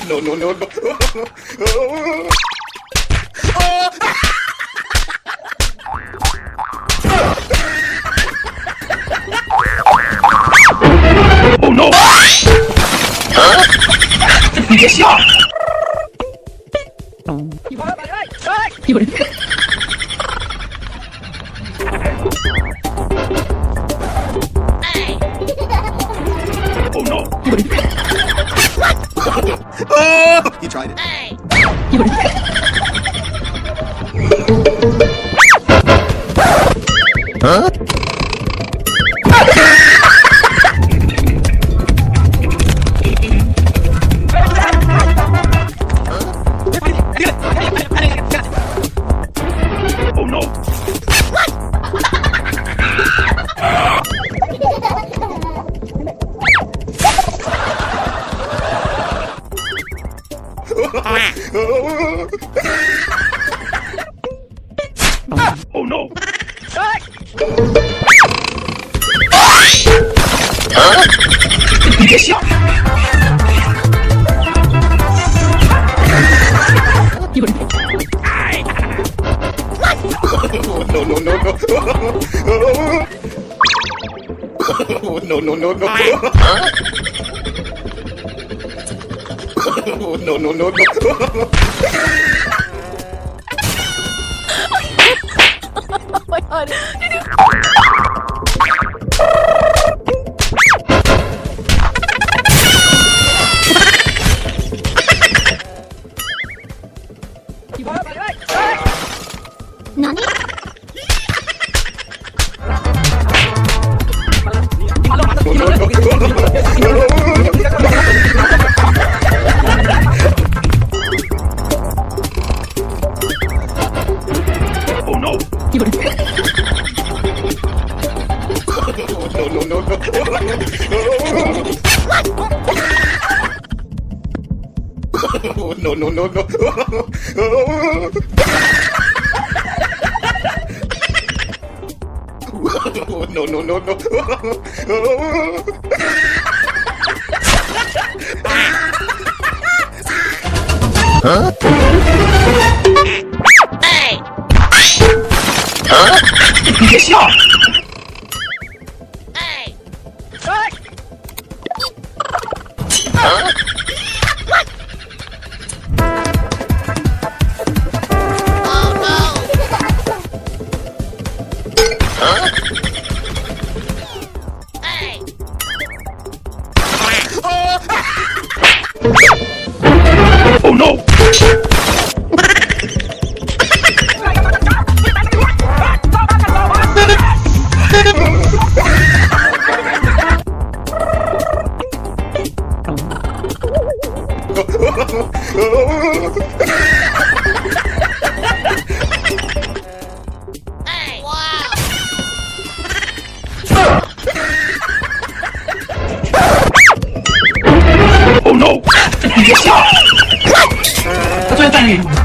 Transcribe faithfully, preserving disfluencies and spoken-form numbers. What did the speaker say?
No, no, no, no. Oh no! Oh no! Oh! He tried it. Huh? Oh no! Oh no! No, no, no, no. No, no, no, no. No, no, no, no. Oh my god. Nani? Oh no! No, no, no, no. No, no, no, no. No, no, no, no. Huh? Huh? Oh no! Oh no! That's what I thought.